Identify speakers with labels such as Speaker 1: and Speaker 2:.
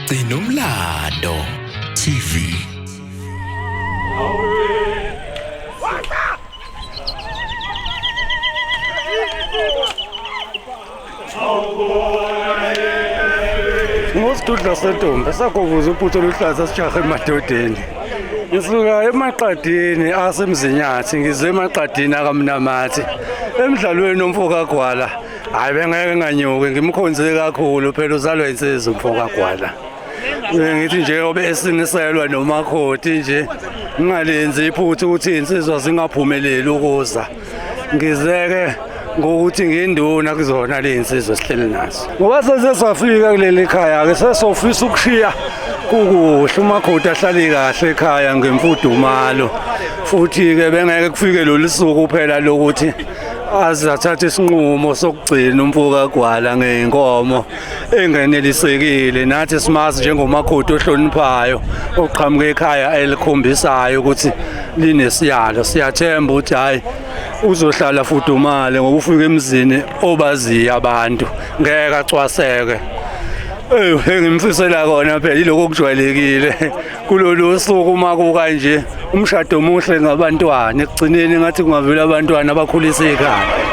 Speaker 1: Gcina umlando TV.
Speaker 2: Ngosidudla sentombi sagovuza uphuthu oluhlaza sijahe emadodeni. Ngisuka emaqadini asemzinyathi ngize emaqadini akamnamathi. Emidlalweni umfo kaGwala hayi bengeke nganyuki ngimkhonze kakhulu phela uzalwa insizwa umfo kaGwala. Ngithi nje obe esiniselwa nomakhoti nje ngingalenzi iphutha ukuthi insizwa zingaphumeleli ukuza. Ngizeke ngokuthi nginduna kuzona lezinsizwa esihleli nazo. Ngoba sesesafika kuleli khaya ke sesofisa ukushiya kukuhle umakhoti ahlale kahle ekhaya ngemfudumalo. Futhi ke bengeke kufike lolu suku phela lokuthi aze athathe isinqumo sokugcina umfo kaGwala ngeyinkomo engenelisekile. Nathi simazi njengomakhoti ohloniphayo oqhamuka ekhaya elikhombisayo ukuthi linesiyalo. Siyathemba ukuthi hhayi uzohlala fudumale ngoba ufika emzini obaziyo abantu, ngeke acwaseke. Engimfisela kona phela iloko okujwayelekile kulolu suku uma kukanje, umshado omuhle ngabantwana, ekugcineni ngathi kungavela abantwana abakhulisa ikhaya.